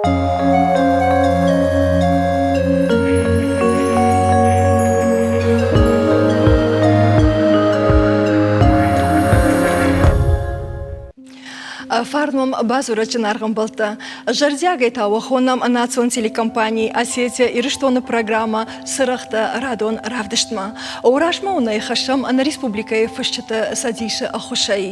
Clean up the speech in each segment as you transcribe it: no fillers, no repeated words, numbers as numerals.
Фарн уӕм бадзурӕд зынаргъ ӕмбӕлттӕ. Зӕрдиагӕй та уӕ хонӕм национ телекомпани Осетия Ирыстоны программӕ Цырӕгътӕ радон равдыстмӕ. Размӕ уын ӕй хӕссӕм нӕ республикӕйы фысджыты цӕдисы ӕххуысӕй.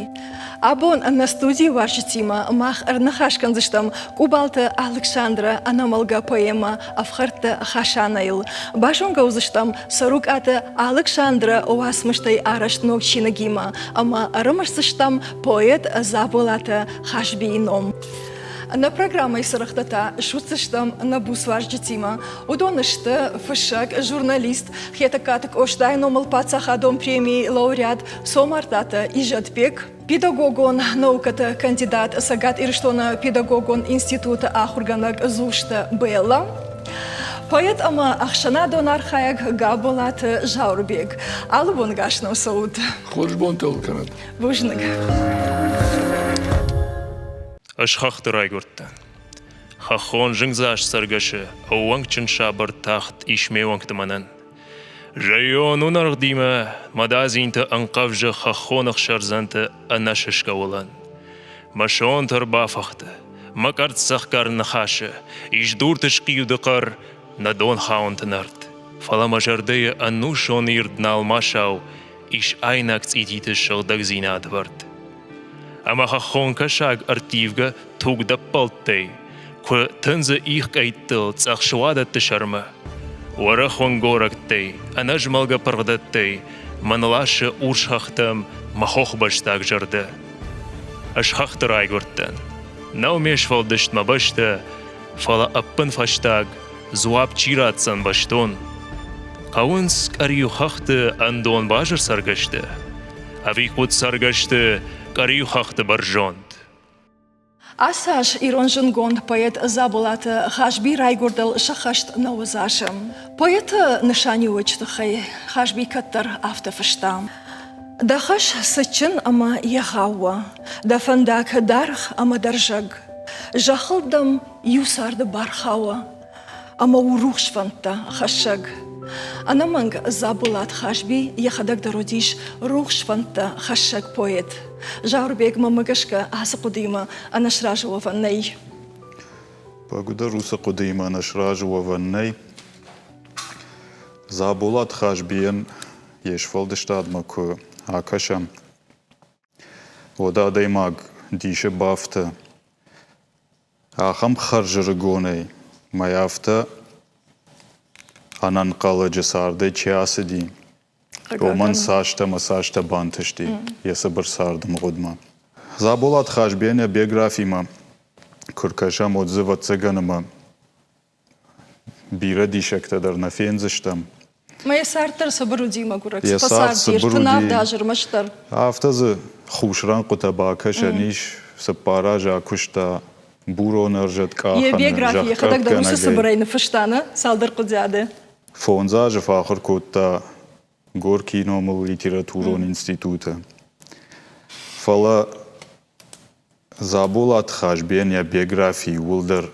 Абон нӕ студийы уазджытимӕ мах ӕрныхас кӕндзыстӕм Къубалты Алыксандры ӕнӕмӕлгӕ поэмӕ Ӕфхӕрдты Хӕсанӕйыл. Базонгӕ уыдзыстӕм Цӕрукъаты Алыксандры уацмыстӕй арӕзт ног чиныгимӕ ӕмӕ ӕрымысдзыстӕм поэт Дзаболаты Хазбийы ном. Нӕ программӕйы цырӕгътӕ та суыдзыстӕм нӕ буц уазджытимӕ. Уыдон сты фыссӕг, журналист, Хетӕгкаты Къостайы номыл паддзахадон премийы лауреат Цомартаты Изӕтбег, педагогон наукӕты кандидат Цӕгат Ирыстоны педагогон институты ахуыргӕнӕг Дзусты Белла, поэт ӕмӕ ӕхсӕнадон архайӕг Габолаты Зауырбег. Алы бон гас нӕм цӕут. Хорз бонтӕ уыл кӕнӕд. Бузныг. Ӕз хӕхты райгуырдтӕн. Хӕххон зынгдзаст цӕргӕсы ӕууӕнкджын сабыр тахт ис ме уӕнгты мӕнӕн. Зӕйон уынӕргъдимӕ мӕ дадзинтӕ ӕнхъӕвзы хӕххон ӕхсӕрдзӕнты ӕнӕсысгӕ уылӕн. Мӕ сонт ӕрбафӕхты, мӕ къӕрцц-цӕхгӕр ныхасы, ис дурты схъиуды хъӕр, нӕ донхауӕнты нӕрд. Фӕлӕ мӕ зӕрдӕйы ӕнусон ирд налмасау ис айнӕг цъититы сыгъдӕгдзинад вӕрд. Ӕмӕ хӕххон кӕсаг ӕрттивгӕ тугдӕппӕлттӕй куы тындзы их-къӕйттыл цъӕх суадӕтты сӕрмӕ, уӕрӕх уӕнгорӕгтӕй, ӕнӕзмӕлгӕ пырхдӕттӕй мӕн ласы урс хӕхтӕм мӕ хохбӕстаг зӕрдӕ. Ӕз хӕхты райгуырдтӕн. Нӕу ме сфӕлдыст мӕ бӕстӕ, фӕлӕ ӕппынфӕстаг дзуапп чи ратдзӕн бӕстон? Хъӕуынц къӕриу хӕхты ӕндон базыр цӕргӕстӕ, ӕви хъуыд цӕргӕсты къӕриу хӕхты бӕрзонд? Ацы аз ирон зындгонд поэт Дзаболаты Хазби райгуырдыл сӕххӕст 90 азы. Поэты нысаниуӕджы тыххӕй Хазби кӕддӕр афтӕ фыста: Дӕ хӕс цытджын ӕмӕ егъау у, дӕ фӕндаг даргъ ӕмӕ дӕрзӕг. Зӕххыл дӕм иу царды бар хауы ӕмӕ у рухс фӕндтӕ хӕссӕг. Ӕнӕмӕнг Дзаболат Хазби йӕхӕдӕг дӕр уыдис рухс фӕндтӕ хӕссӕг поэт. Зауырбегмӕ гӕсгӕ ацы хъуыдыимӕ ӕнӕсразы уӕвӕн нӕй. Бӕгуыдӕр уыцы хъуыдыимӕ ӕнӕсразы уӕвӕн нӕй. Дзаболат Хазбийӕн йе сфӕлдыстадмӕ куы акӕсӕм, уӕд адӕймаг дисы бафты. Ахӕм хӕрзӕрыгонӕй мӕ афтӕ ӕнӕнхъӕлӕджы цардӕй чи ацыди, уымӕн цастӕ ӕмӕ цастӕ бантысти йӕ цыбыр царды мгъуыдмӕ. Дзаболат Хазбийӕн йӕ биографимӕ куы ркӕсӕм, уӕд дзы, ӕвӕццӕгӕн, ӕмӕ бирӕ диссӕгтӕ дӕр нӕ фендзыстӕм. Мӕ йӕ цард дӕр цыбыр уыди, мӕгуырӕг. Йӕ цард цыбыр уыди. 37 азы ӕрмӕстдӕр. Афтӕ дзы хус рӕнхъытӕ бакӕсӕн ис, 4 азы акуыста бурон ӕрзӕткъахӕны, Йӕ биографи йӕхӕдӕг дӕр уыцы цыбырӕй ныффыста, нӕ? Цалдӕр хъуыдиады. 5 азы фӕахуыр кодта Горькийы номыл литературон институты. Фӕлӕ Дзаболаты Хазбийӕн йӕ биографи иууылдӕр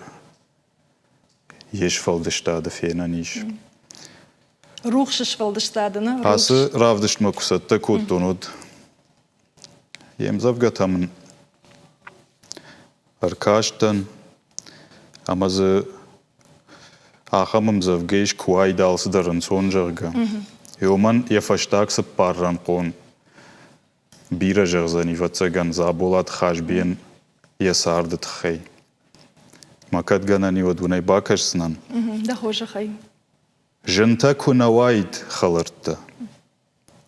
йе сфӕлдыстады фенӕн ис. Рухс сфӕлдыстады, нӕ? Ацы равдыстмӕ куы цӕттӕ кодтон, уӕд йе мдзӕвгӕтӕм ын ӕркастӕн ӕмӕ дзы ахӕм ӕмдзӕвгӕ ис, куы уаид алцыдӕр ӕнцон, зӕгъгӕ. Уымӕн йӕ фӕстаг цыппаррӕнхъон бирӕ зӕгъдзӕн, ӕвӕццӕгӕн, Дзаболаты Хазбийӕн йӕ царды тыххӕй. Мӕ кӕд гӕнӕн и, уӕд уын ӕй бакӕсдзынӕн. Дӕ хорзӕхӕй. Зынтӕ куы нӕ уаид, хӕлӕрттӕ,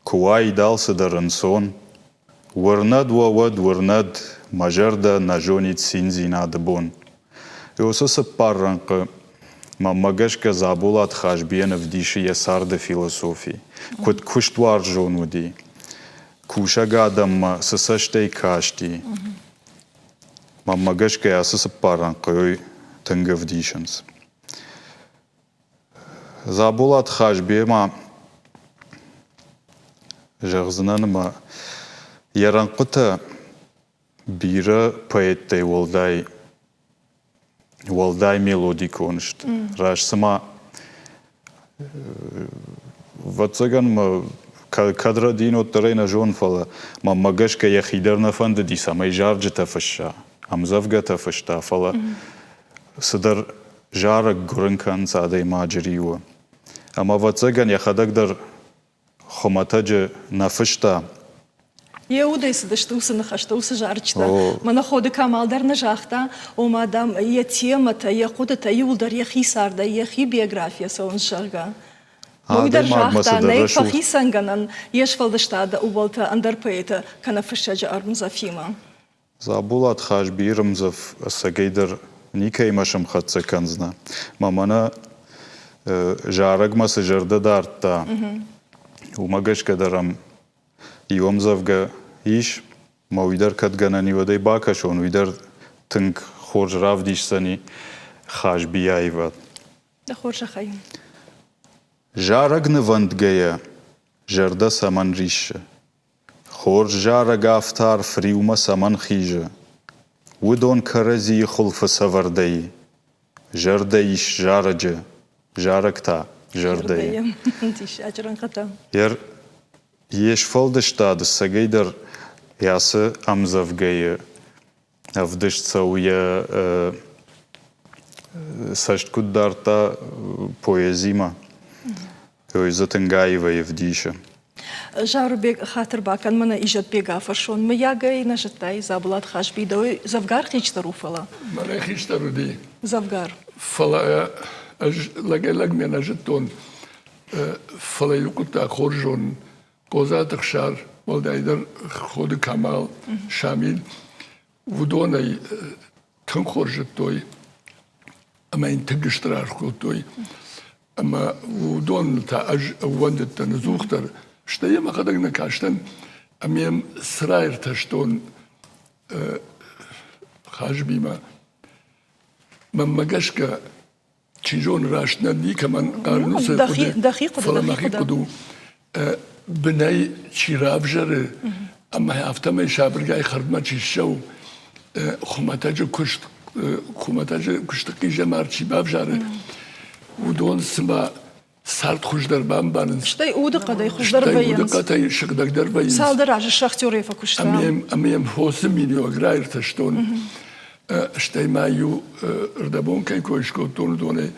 куы уаид алцыдӕр ӕнцон, уырнӕд уӕ уӕд, уырнӕд, мӕ зӕрдӕ нӕ зонид циндзинады бон. Уыцы цыппар рӕнхъы мӕнмӕ гӕсгӕ Дзаболат Хазбийӕн ӕвдисы йӕ царды философи, куыд куыстуарзон уыди, кусӕг адӕммӕ цы цӕстӕй касти. Мӕнмӕ гӕсгӕ ацы цыппар рӕнхъы тынг ӕвдисынц. Дзаболат Хазбийӕ ма зӕгъдзынӕн ӕмӕ йӕ рӕнхъытӕ бирӕ поэттӕй уӕлдай уӕлдай мелодикон сты. Раст цыма Ӕвӕццӕгӕн мӕ кӕд рӕдийын, уӕддӕр ӕй нӕ зонын, фӕлӕ мӕнмӕ гӕсгӕ йӕхи дӕр нӕ фӕндыди, цӕмӕй зарджытӕ фысса, ӕмдзӕвгӕтӕ фыста, фӕлӕ цыдӕр зарӕг гуырын кӕнынц адӕймаджы риуы. Ӕмӕ, ӕвӕццӕгӕн, йӕхӕдӕг дӕр хуымӕтӕджы нӕ фыста. Йӕ удӕй цыдысты уыцы ныхӕстӕ, уыцы зарджытӕ. Мӕнӕ Ходы Камал дӕр нӕ загъта, ома, дам, йӕ темӕтӕ, йӕ хъуыдытӕ иуылдӕр йӕхи цардӕй, йӕхи биографийӕ цӕуынц, зӕгъгӕ. Уый дӕр загъта, нӕй фӕхицӕнгӕнӕн йе сфӕлдыстады ӕууӕлтӕ ӕндӕр поэты кӕнӕ фыссӕджы ӕрмдзӕфимӕ. Дзаболат Хазбийы рымдзӕф ӕцӕгӕйдӕр никӕимӕ сӕмхӕццӕ кӕндзынӕ. Мӕ мӕнӕ зарӕгмӕ цы зӕрдӕ дардта, уымӕ гӕсгӕ дӕр ӕм иу ӕмдзӕвгӕ ис, мӕ уый дӕр кӕд гӕнӕн и, уӕд ӕй бакӕсон, уый дӕр тынг хорз равдисдзӕни Хазбийы аивад. Дӕ хорзӕхӕй. Зарӕг нывӕндгӕйӕ зӕрдӕ цӕмӕн риссы? Хорз зарӕг афтӕ арф риумӕ цӕмӕн хизы? Уыдон кӕрӕдзийы хуылфы сӕвӕрдӕй. Зӕрдӕ ис зарӕджы, зарӕг та зӕрдӕйы. Диссаджы рӕнхъытӕ. Йе сфӕлдыстады цӕгӕйдӕр ацы ӕмдзӕвгӕйы ӕвдыст цӕуы йӕ цӕст куыд дардта поэзимӕ, уый дзы тынг аивӕй ӕвдисы. Зарубег, хатыр бакӕн, мӕнӕ Изӕтбег афӕрсон. Мыййаг ӕй нӕ зыдтай, Дзаболат Хазби дӕуӕй дзӕвгар хистӕр у, фӕлӕ? Мӕнӕй хистӕр уыди. Дзӕвгар. Фӕлӕ ӕз лӕгӕй-лӕгмӕ нӕ зыдтон, фӕлӕ иу хъуыддаг хорз зонын. Хъодзаты Хсар, уӕлдайдӕр Ходы Камал, Шамил, уыдонӕй тынг хорз зыдтой ӕмӕ йын тынг стыр аргъ кодтой. Ӕмӕ уыдон та ӕз ӕууӕндыдтӕн ӕдзухдӕр. Стӕй йӕ мӕхӕдӕг нӕ кастӕн ӕмӕ йӕм цы раиртӕстон Хазбимӕ. Мӕнмӕ гӕсгӕ чи зоны, раст нӕ никӕмӕн хъарынц хъуыды, фӕлӕ мӕхи хъуыды у, бынӕй чи равзӕры ӕмӕ афтӕмӕй сабыргай хӕрдмӕ чи ссӕуы, хуымӕтӕджы куыст, хуымӕтӕджы куысты хъизӕмар чи бавзары, уыдон цыма цард хуыздӕр бамбарынц. Стӕй удыхъӕдӕй хуыздӕр вӕййынц. Удыхъӕдӕй сыгъдӕгдӕр вӕййынц. Цалдӕр азы шахтерӕй фӕкуыста. Ӕмӕ йӕм фосы миниуӕг раиртӕстон. Стӕй ма иу ӕрдӕбон кӕй кой скодтон, уыдонӕй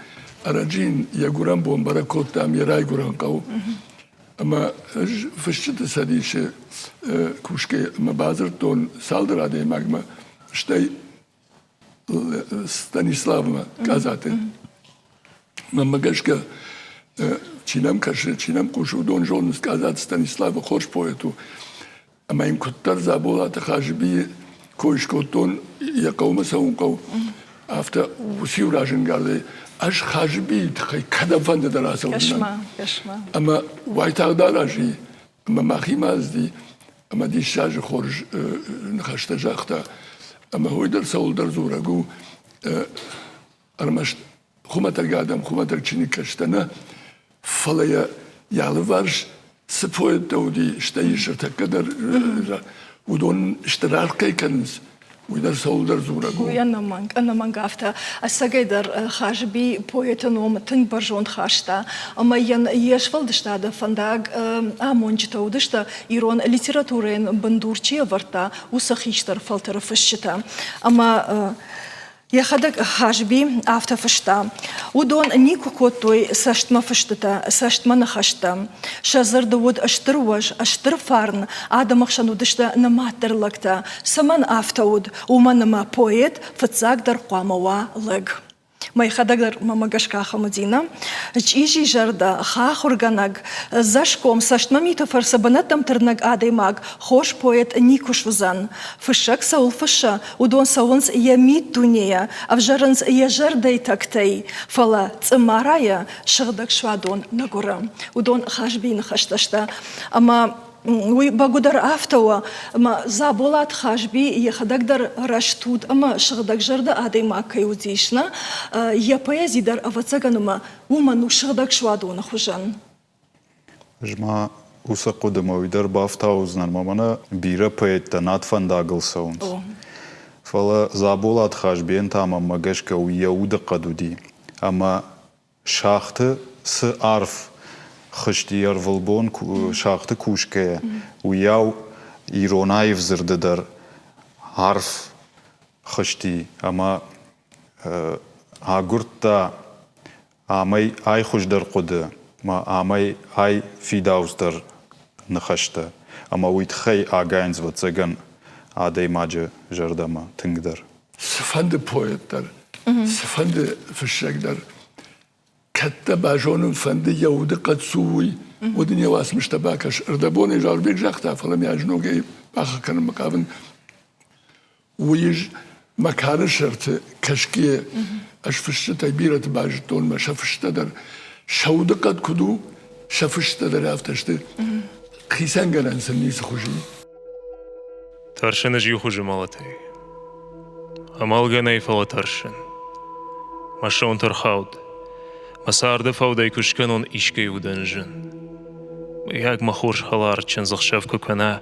ӕрӕджы йын йӕ гуырӕн бон бӕрӕг кодтам йӕ райгуырӕн хъӕу. Ӕмӕ ӕз фысджыты цӕдисы кусгӕ ӕмӕ бадзырдтон цалдӕр адӕймагмӕ, стӕй Станиславмӕ Къадзаты. Мӕнмӕ гӕсгӕ, чи нӕм кӕсы, чи нӕм хъусы, уыдон зонынц, Къадзаты Станиславы хорз поэт у. Ӕмӕ йын куыддӕр Дзаболаты Хазбийы кой скодтон, йӕ хъӕумӕ цӕуын хъӕуы, афтӕ уыциу разӕнгардӕй ӕз Хазбийы тыххӕй кӕдӕмфӕнды дӕр ацӕудзынӕн. Ӕмӕ уайтагъд аразы ӕмӕ мӕхимӕ ацыди ӕмӕ диссаджы хорз ныхӕстӕ загъта. Ӕмӕ уый дӕр цӕуылдӕр дзурӕг у, ӕрмӕст хуымӕтӕг адӕм, хуымӕтӕг чиныгкӕсджытӕ нӕ, фӕлӕ йӕ йӕ алыварс цы поэттӕ уыди, стӕй ис ӕртӕккӕ дӕр, уыдон стыр аргъ кӕй кӕнынц, уый дӕр цӕуылдӕр дзурӕг у. Уый ӕнӕмӕнг, ӕнӕмӕнг афтӕ. Ӕцӕгӕй дӕр Хазби поэты ном тынг бӕрзонд хаста ӕмӕ йын йе сфӕлдыстады фӕндаг амонджытӕ уыдысты, ирон литературӕйӕн бындур чи ӕвӕрдта, уыцы хистӕр фӕлтӕры фысджытӕ. Ӕмӕ Йӕхӕдӕг Хазби афтӕ фыста: Уыдон никуы кодтой цӕстмӕ фыстытӕ, цӕстмӕ ныхӕстӕ. Сӕ дзырды уыд стыр уӕз, стыр фарн, адӕмы хсӕн уыдысты нымаддӕр лӕгтӕ. Цӕмӕн афтӕ уыд? Уымӕн ӕмӕ поэт фыццагдӕр хъуамӕ уа лӕг. Мӕхӕдӕг дӕр мӕмӕ гӕсгӕ ахӕм уыди, нӕ? Чъизи зӕрдӕ, хахуыргӕнӕг, дзӕсгом, цӕстмӕ миты фӕрцы бынӕттӕм тырнӕг адӕймаг хорз поэт никуы суыдзӕн. Фыссӕг цӕуыл фысса, Уыдон цӕуынц йӕ миддунейӕ, ӕвзӕрынц йӕ зӕрдӕйы тӕгтӕй, фӕлӕ цъымарайӕ сыгъдӕг суадон нӕ гуыры. Уыдон Хазбийы ныхӕстӕ сты. Ӕмӕ уый бӕгуыдӕр афтӕ у, ӕмӕ Дзаболат Хазби йӕхӕдӕг дӕр рӕстуд ӕмӕ сыгъдӕгзӕрдӕ адӕймаг кӕй уыдис, нӕ? Йӕ поэзи дӕр, ӕвӕццӕгӕн, ӕмӕ уымӕн у сыгъдӕг суадоны хуызӕн. Ӕз ма уыцы хъуыдымӕ уый дӕр бафтаудзынӕн, ӕмӕ мӕнӕ бирӕ поэттӕ над фӕндагыл цӕуынц. Фӕлӕ Дзаболат Хазбийӕн та мӕнмӕ гӕсгӕ уый йӕ удыхъӕд уыди, ӕмӕ шахты цы арф хызти ӕрвылбон шахты кусгӕйӕ, уыйау ирон аив дзырды дӕр арф хызти ӕмӕ агуырдта амӕй ай хуыздӕр хъуыды ӕмӕ амӕй ай фидауцдӕр ныхӕстӕ. Ӕмӕ уый тыххӕй агайынц, ӕвӕццӕгӕн, адӕймаджы зӕрдӕмӕ тынгдӕр. Цыфӕнды поэт дӕр, цыфӕнды фыссӕг дӕр, кӕд дӕ базонын фӕнды йӕ удыхъӕд цы у, уый, уӕд ын йӕ уацмыстӕ бакӕс. Ӕрдӕбонӕй Заурбег загъта, фӕлӕ мӕ ӕз ногӕй бахахх кӕнынмӕ хъавын. Уый ӕз мӕ кары сӕрты кӕсгӕ ӕз фысджытӕй бирӕты базыдтон, мӕ сӕ фыстӕ дӕр сӕ удыхъӕд куыд у, сӕ фыстӕ дӕр афтӕ сты. Хицӕнгӕнӕн сын ницы хуызы и. Тӕрсын ӕз иу хуызы мӕлӕтӕй. Амӕлгӕ нӕй, фӕлӕ тӕрсын. Мӕ сонт ӕрхауд. Мӕ царды фӕудӕй куы скӕнон искӕй удӕн зын. Мыййаг мӕ хорз хӕлар чындзӕхсӕв куы кӕна,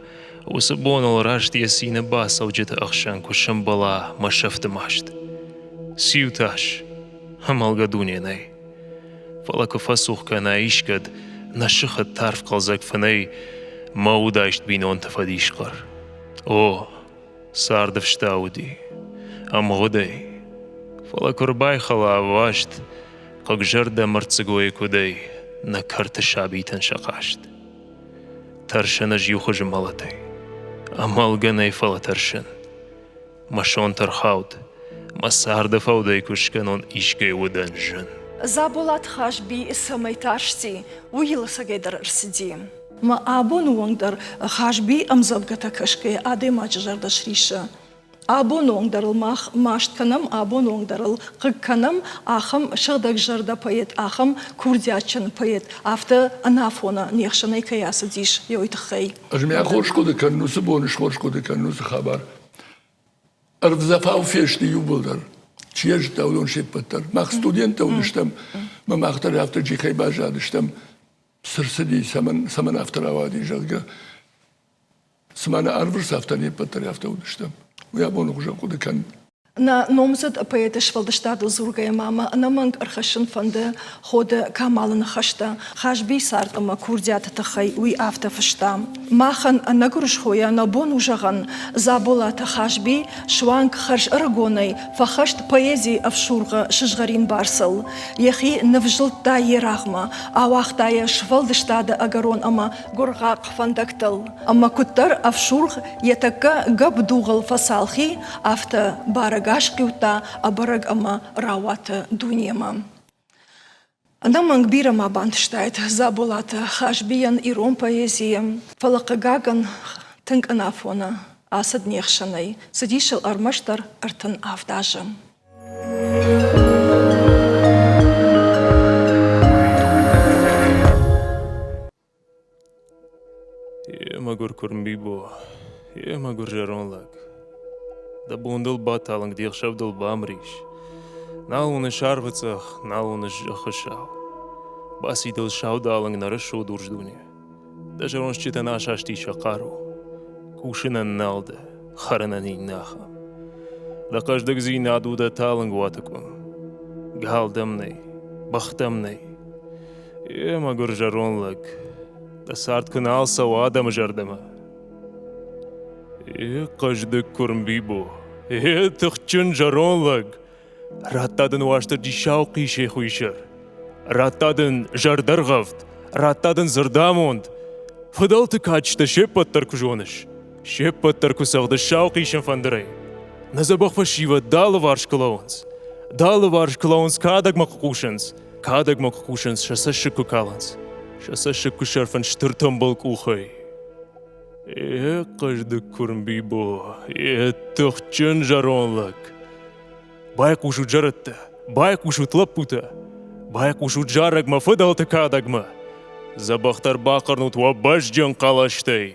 Уыцы боныл раст йӕ цины бацӕуджыты ӕхсӕн куы сӕмбӕла мӕ сӕфты маст. Циу тас, амӕлгӕ дуне нӕй. Фӕлӕ куы фӕцух кӕна искӕд нӕ сыхы тарф хъӕлдзӕг фынӕй мӕ удайст бинонты фӕдисхъӕр. О, царды фстауди, ӕмгъуыдӕй. Фӕлӕ куы рбайхӕла ӕваст, хъыгзӕрдӕ мӕрддзыгойы куыдӕй нӕ кӕрты сабитӕн сӕ хъазт. Тӕрсын ӕз иу хуызы мӕлӕтӕй. Амӕлгӕ нӕй, фӕлӕ тӕрсын. Мӕ сонт ӕрхауд, мӕ царды фӕудӕй куы скӕнон искӕй удӕн зын. Дзаболат Хазби цӕмӕй тарсти, уый йыл ӕцӕгӕйдӕр ӕрцыди. Мӕ абоны онг дӕр Хазбийы ӕмдзӕвгӕтӕ кӕсгӕйӕ адӕймаджы зӕрдӕ сриссы. Абоны онг дӕр ыл мах маст кӕнӕм, абоны онг дӕр ыл хъыг кӕнӕм, ахӕм сыгъдӕгзӕрдӕ поэт, ахӕм курдиатджын поэт афтӕ ӕнафоны не хсӕнӕй кӕй ацыдис, уый тыххӕй. Ӕз мӕ хорз хъуыды кӕнын уыцы боны, схорз хъуыды кӕнын уыцы хабар. Ӕрвдзӕфау фесты иууылдӕр. Чи йӕ зыдта, уыдон се ппӕт дӕр. Мах студенттӕ уыдыстӕм, мӕ мах дӕр афтӕ джихӕй баззадыстӕм. Цы рцыди, цӕмӕн, цӕмӕн афтӕ рауади, зӕгъгӕ. Цыма нӕ ӕрвырцӕфтӕ не ппӕт дӕр афтӕ уыдыстӕм. Уый абоны хуызӕн хъуыды кӕн. Нӕ номдзыд поэты сфӕлдыстадыл дзургӕйӕ ма мӕ ӕнӕмӕнг ӕрхӕссын фӕнды Ходы Камалы ныхӕстӕ. Хазбийы цард ӕмӕ курдиаты тыххӕй уый афтӕ фыста: Махӕн ӕнӕгуырысхойӕ нӕ бон у зӕгъӕн, Дзаболаты Хазби суанг хӕрз ӕрыгонӕй фӕхӕст поэзийы ӕфсургъы сызгъӕрин бӕрцыл. Йӕхи нывзылдта йе рагъмӕ, ауагъта йӕ сфӕлдыстады ӕгӕрон ӕмӕ гуыргъахъ фӕндӕгтыл. Ӕмӕ куыддӕр ӕфсургъ йӕ тӕккӕ гӕпп-дугъыл фӕцалхи, афтӕ бӕрӕг асхъиудта ӕбӕрӕг ӕмӕ рауаты дунемӕ. Ӕнӕмӕнг бирӕ ма бантыстаид Дзаболаты Хазбийӕн ирон поэзийы, фӕлӕ, хъыгагӕн, тынг ӕнафоны ацыд не хсӕнӕй, цыдис ыл ӕрмӕстдӕр 37 азы. Е, мӕгуыр куырм Бибо, е, мӕгуыр зӕронд лӕг. Дӕ бон дыл баталынг, де хсӕв дыл бамрис. Нал уыныс арвы цъӕх, нал уыныс зӕххы сау. Баци дыл саудалынг нӕ рӕсугъд урс дуне. Дӕ зӕронд стджытӕн асасти сӕ хъару. Кусынӕн нал дӕ, хӕрынӕн иннӕ ахӕм. Дӕ хъӕздыгдзинад у дӕ талынг уаты къуым. Гал дӕм нӕй, бӕх дӕм нӕй. Е, мӕгуыр зӕронд лӕг, дӕ цард куы нал цӕуа адӕмы зӕрдӕмӕ. Е, хъӕздыг куырм Бибо, е, тыхджын зӕронд лӕг, радта дын Уастырджи сау хъисӕй хуисӕр, радта дын зӕрдӕргъӕвд, радта дын дзырдамонд. Фыдӕлты кадджытӕ се ппӕт дӕр куы зоныс, се ппӕт дӕр куы цӕгъдыс сау хъисын фӕндырӕй. Нӕ дзӕбӕх фӕсивӕд дӕ алыварс куы лӕууынц, дӕ алыварс куы лӕууынц, кадӕгмӕ куы хъусынц, Кадӕгмӕ куы хъусынц, сӕ цӕссыг куы калынц, сӕ цӕссыг куы сӕрфынц стыр тымбыл къухӕй. Е, хъӕздыг куырм Бибо, е, тыхджын зӕронд лӕг! Байхъусут зӕрӕдтӕ, байхъусут лӕппутӕ, байхъусут зарӕгмӕ, фыдӕлты кадӕгмӕ. Дзӕбӕхдӕр бахъырнут уӕ бӕзджын хъӕлӕстӕй.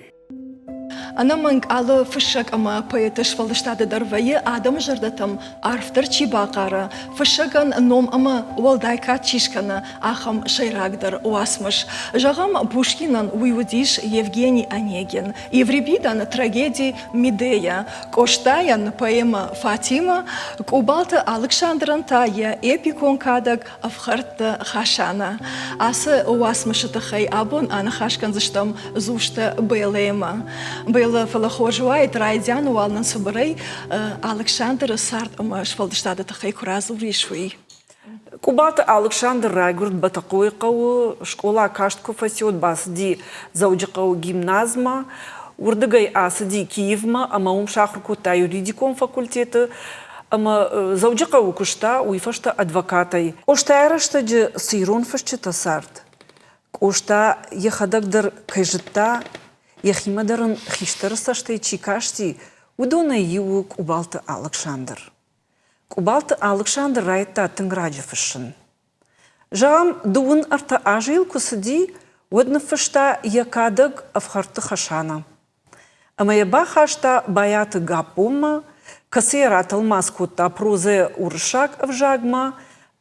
Ӕнӕмӕнг алы фыссӕг ӕмӕ поэты сфӕлдыстады дӕр вӕййы адӕмы зӕрдӕтӕм арфдӕр чи бахъары, фыссӕгӕн ном ӕмӕ уӕлдай кад чи скӕны, ахӕм сӕйрагдӕр уацмыс. Зӕгъӕм, Пушкинӕн уый уыдис Евгений Онегин, Еврипидӕн трагеди Медея, Къостайӕн поэмӕ Фатима, Къубалты Алыксандрӕн та йӕ эпикон кадӕг Ӕфхӕрдты Хӕсанӕ. Ацы уацмысы тыххӕй абон аныхас кӕндзыстӕм Дзусты Беллӕимӕ. Беллӕ, фӕлӕ хорз уаид, райдианы уал нын цыбырӕй Алыксандры цард ӕмӕ сфӕлдыстады тыххӕй куы радзурис, уый. Къубалты Алыксандр райгуырд Бӕтӕхъойы хъӕуы, скъола каст куы фӕци, уӕд бацыди Дзӕуджыхъӕуы гимназмӕ. Уырдыгӕй ацыди Киевмӕ ӕмӕ уым сахуыр кодта юридикон факультеты. Ӕмӕ Дзӕуджыхъӕуы куыста, уый фӕстӕ адвокатӕй. Къостайы рӕстӕджы цы ирон фысджытӕ цард, Къоста йӕхӕдӕг дӕр кӕй зыдта, йӕхимӕ дӕр ын хистӕры цӕстӕй чи касти, уыдонӕй иу у Къубалты Алыксандр. Къубалты Алыксандр райдыдта тынг раджы фыссын. Зӕгъӕм, 33 азы йыл куы цыди, уӕд ныффыста йӕ кадӕг Ӕфхӕрдты Хӕсанӕ. Ӕмӕ йӕ бахаста Байаты Гаппомӕ, кӕцы йӕ ратӕлмац кодта прозӕ уырыссаг ӕвзагмӕ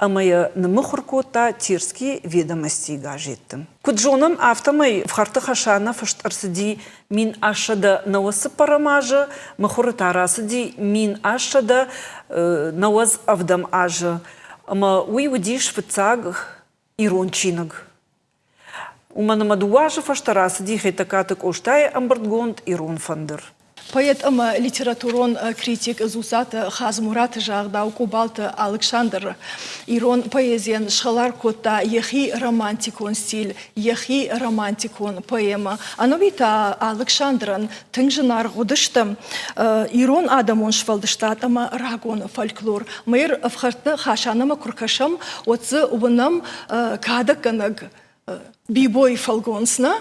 ӕмӕ йӕ ныммыхуыр кодта Терские ведомости газетты. Куыд зонӕм, афтӕмӕй Фхӕрты Хӕсанӕ фыст ӕрцыди 1894 азы, мыхуыры та рацыди 1897 азы. Ӕмӕ уый уыдис фыццаг ирон чиныг. Уымӕн ӕмӕ дыууӕ азы фӕстӕ рацыди Хетӕгкаты Къостайы ӕмбырдгонд Ирон фӕндыр. Поэт ӕмӕ литературон критик Дзусаты Хадзымураты загъдау Къубалты Алыксандр ирон поэзийӕн схӕлар кодта йӕхи романтикон стиль, йӕхи романтикон поэмӕ. Ӕнӕуи та Алыксандрӕн тынг зынаргъ уыдысты ирон адӕмон сфӕлдыстад ӕмӕ рагон фольклор. Мэр ӕфхӕрдты Хасанамӕ куы ркӕсӕм, уӕд дзы уынӕм кадӕггӕнӕг Бибойы фӕлгонц, нӕ?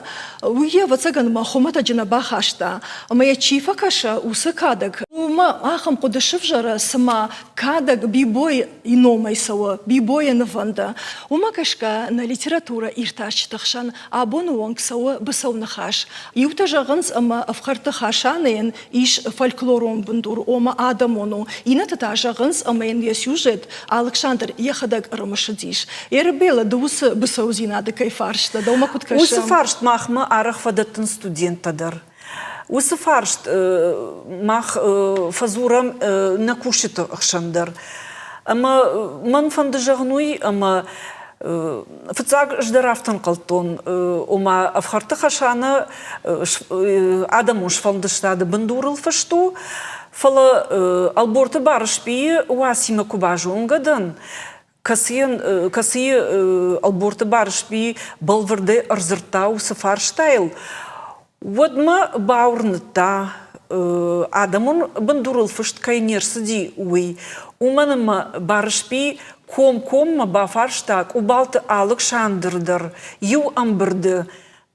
Уый йӕ, ӕвӕццӕгӕн, мӕ хуымӕтӕджы нӕ бахаста. Ӕмӕ йӕ чи фӕкӕса, уыцы кадӕг, уымӕ ахӕм хъуыды сывзӕры, цыма кадӕг Бибойы номӕй цӕуы, Бибойы нывӕнды. Уымӕ гӕсгӕ нӕ литературӕ иртасджыты хсӕн абоны онг цӕуы быцӕу ныхас. Иутӕ зӕгъынц, ӕмӕ ӕфхӕрдты Хасанӕн ис фольклорон бындур, ома адӕмон у. Иннӕтӕ та зӕгъынц, ӕмӕ йын йӕ сюжет Алыксандр йӕхӕдӕг ӕрымысыдис. Ербелы ды уыцы быцӕудзинады кӕй фарст дӕ, дӕумӕ куыд кӕсы? Уыцы фарст махмӕ арӕх фӕдӕттынц студенттӕ дӕр. Уыцы фарст мах фӕдзурӕм нӕ кусджыты хсӕн дӕр. Ӕмӕ мӕн фӕнды зӕгъын уый, ӕмӕ фыццаг ӕз дӕр афтӕ ӕнхъӕлдтон, ома ӕфхӕрдты Хӕсанӕ адӕмон сфӕлдыстады бындурыл фыст у, фӕлӕ Ӕлборты Барысбийы уацимӕ куы базонгӕ дӕн, кӕцыйӕн, кӕцыйы Ӕлборты Барысби бӕлвырдӕй ӕрдзырдта уыцы фарстайыл, уӕд мӕ бауырныдта, адӕмон бындурыл фыст кӕй не рцыди, уый. Уымӕн ӕмӕ Барысби комкоммӕ бафарста Къубалты Алыксандры дӕр иу ӕмбырды,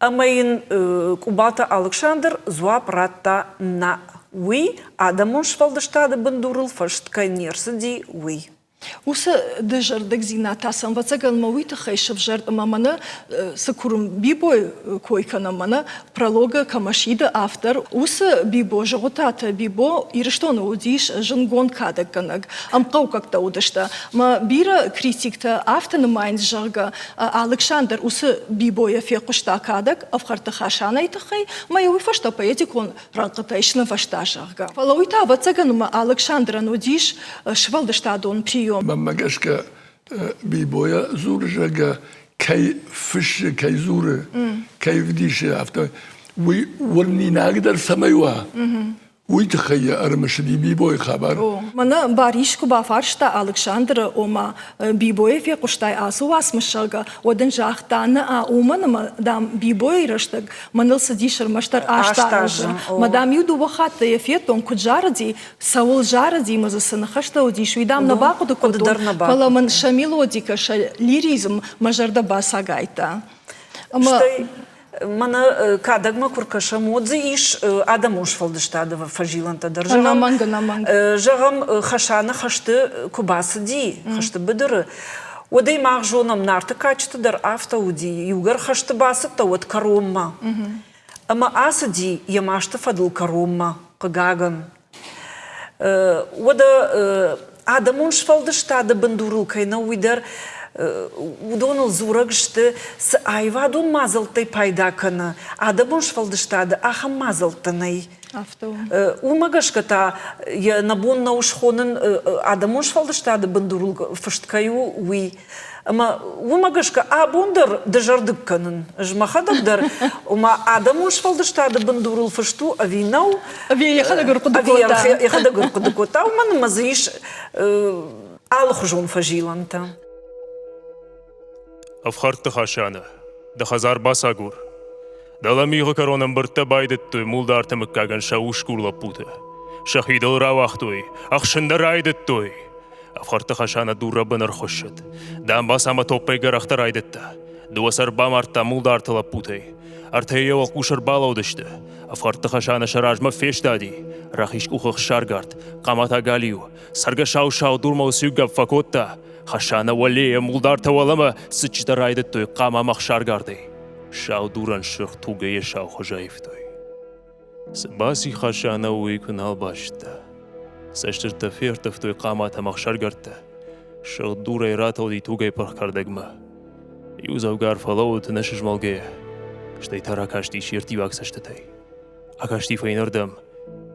ӕмӕ йын Къубалты Алыксандр дзуапп радта нӕ, уый адӕмон сфӕлдыстады бындурыл фыст кӕй не рцыди, уый. Уыцы дызӕрдыгдзинад та сӕм, ӕвӕццӕгӕн, мӕ уый тыххӕй сывзӕрд, ӕмӕ мӕнӕ цы куырм Бибойы кой кӕнӕм, мӕнӕ прологы кӕмӕ сиды автор, уыцы Бибо, Зыгъуытаты Бибо Ирыстоны уыдис зындгонд кадӕггӕнӕг, ӕмхъӕуккӕгтӕ уыдысты. Мӕ бирӕ критиктӕ афтӕ нымайынц, зӕгъгӕ, Алыксандр уыцы Бибойӕ фехъуыста кадӕг Ӕфхӕрдты Хасанайы тыххӕй, ӕмӕ йӕ уый фӕстӕ поэтикон рӕнхъытӕй снывӕзта, зӕгъгӕ. Фӕлӕ уый та, ӕвӕццӕгӕн, ӕмӕ Алыксандрӕн уыдис сфӕлдыстадон прием. Мӕнмӕ гӕсгӕ, Бибойӕ дзуры, зӕгъгӕ, кӕй фыссы, кӕй дзуры, кӕй вдисы, афтӕ уый уырнинагдӕр цӕмӕй уа, уый тыххӕй йӕ ӕрымысыди Бибойы хабар. Мӕнӕ Барис куы бафарста Алыксандры, ома Бибойы фехъуыстай ацы уацмыс, зӕгъгӕ, уӕд ын загъта, нӕ, уымӕн ӕмӕ, дам, Бибойы рӕстӕг мӕныл цыдис ӕрмӕстдӕр аст азы. Мӕ, дам, иу дыууӕ хатты йӕ федтон, куыд зарыди, цӕуыл зарыди ӕмӕ дзы цы ныхӕстӕ уыдис, уый, дам, нӕ бахъуыды кодтон, фӕлӕ мын сӕ мелодикӕ, сӕ лиризм мӕ зӕрдӕ бацагайдта. Ӕмӕ Мӕнӕ кадӕгмӕ куы ркӕсӕм, уӕд дзы ис адӕмон сфӕлдыстады фӕзилӕнтӕ дӕр. Ӕнӕмӕнг, ӕнӕмӕнг. Зӕгъӕм, Хасаны хӕсты куы бацыди, хӕсты быдыры, уӕд ӕй мах зонӕм, Нарты кадджыты дӕр афтӕ уыди, иугӕр хӕсты бацыдтӕ, уӕд кӕронмӕ. Ӕмӕ ацыди йӕ масты фӕдыл кӕронмӕ, хъыгагӕн. Уӕдӕ адӕмон сфӕлдыстады бындурыл кӕй нӕу, уый дӕр уыдоныл дзурӕг сты, цы аивадон мадзӕлттӕй пайда кӕны, адӕмон сфӕлдыстады ахӕм мадзӕлттӕ нӕй. Афтӕ у. Уымӕ гӕсгӕ та йӕ нӕ бон нӕу схонын адӕмон сфӕлдыстады бындурыл фыст кӕй у, уый. Ӕмӕ уымӕ гӕсгӕ абон дӕр дызӕрдыг кӕнын. Ӕз мӕхӕдӕг дӕр, ома адӕмон сфӕлдыстады бындурыл фыст у ӕви нӕу. Ӕви йӕхӕдӕг ӕрхъуыды кодта. Ӕви йӕхӕдӕг ӕрхъуыды кодта, уымӕн ӕмӕ дзы ис алыхуызон фӕзилӕнтӕ. Ӕфхӕрдты Хасаны, дӕ хӕдзар бацагур. Дӕлӕ мигъы кӕрон ӕмбырдтӕ байдыдтой Мулдарты мыггагӕн сӕ усгур лӕппуты. Сӕхи дыл рауагътой, ӕхсын дӕ райдыдтой. Ӕфхӕрдты Хасана дуррӕбын ӕрхуыссыд. Дамбаца ӕмӕ топпӕй гӕрӕхтӕ райдыдта. Дыууӕ сӕр бамардта Мулдарты лӕппутӕй. Ӕртӕйы йӕ уӕлхъус ӕрбалӕудысты. Ӕфхӕрдты Хасана сӕ размӕ фестади. Рахиз къухы ӕхсаргард, хъама та галиу. Цӕргӕсау сау дурмӕ уыциу гӕпп фӕкодта. Хасана уӕлейӕ Мулдартӕ уӕлӕмӕ цытджытӕ райдыдтой хъама ӕмӕ ӕхсаргардӕй. Сау дурӕн сырх тугӕй йӕ сау хуыз аивтой. Цы баци Хасана, уый куы нал базыдта. Цӕстытӕ ферттывтой хъаматӕ ӕмӕ ӕхсаргӕрдтӕ. Сыгъд дурӕй ратылди тугӕй пырх кӕрдӕгмӕ. Иудзӕвгар фӕлӕууыд ӕнӕсызмӕлгӕйӕ, стӕй та ракастис йе рттиваг цӕстытӕй. Акасти фӕйнӕрдӕм,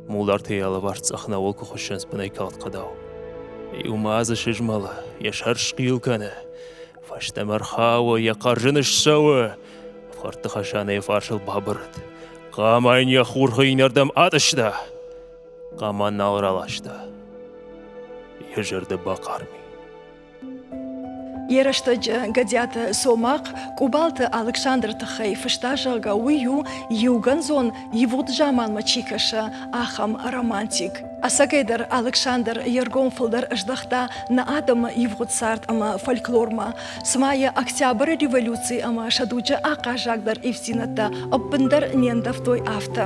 мулдартӕ йӕ алыварс цъӕх науыл куы хуыссынц бынӕй калд хъӕдау. Иу ма дзы сызмӕлы, йӕ сӕр схъил кӕны, фӕстӕмӕ рхауы, йӕ хъӕрзын ссӕуы. Ӕфхӕрдты Хасана йӕ фарсыл бабырыд. Хъама йын йӕ хурхы иннӕрдӕм атъыста. Хъама нал раласта. Йӕ зӕрдӕ бахъарми. Йӕ рӕстӕджы Гӕдиаты Цомахъ Къубалты Алыксандры тыххӕй фыста, зӕгъгӕ, уый у иугӕндзон ивгъуыд заманмӕ чи кӕсы, ахӕм романтик. Ӕцӕгӕйдӕр Алыксандр йе ргом фылдӕр ӕздӕхта нӕ адӕмы ивгъуыд цард ӕмӕ фольклормӕ. Цыма йӕ Октябры революци ӕмӕ сӕ дуджы ахъаззагдӕр ивддзинӕдтӕ ӕппындӕр не ндӕвтой, афтӕ.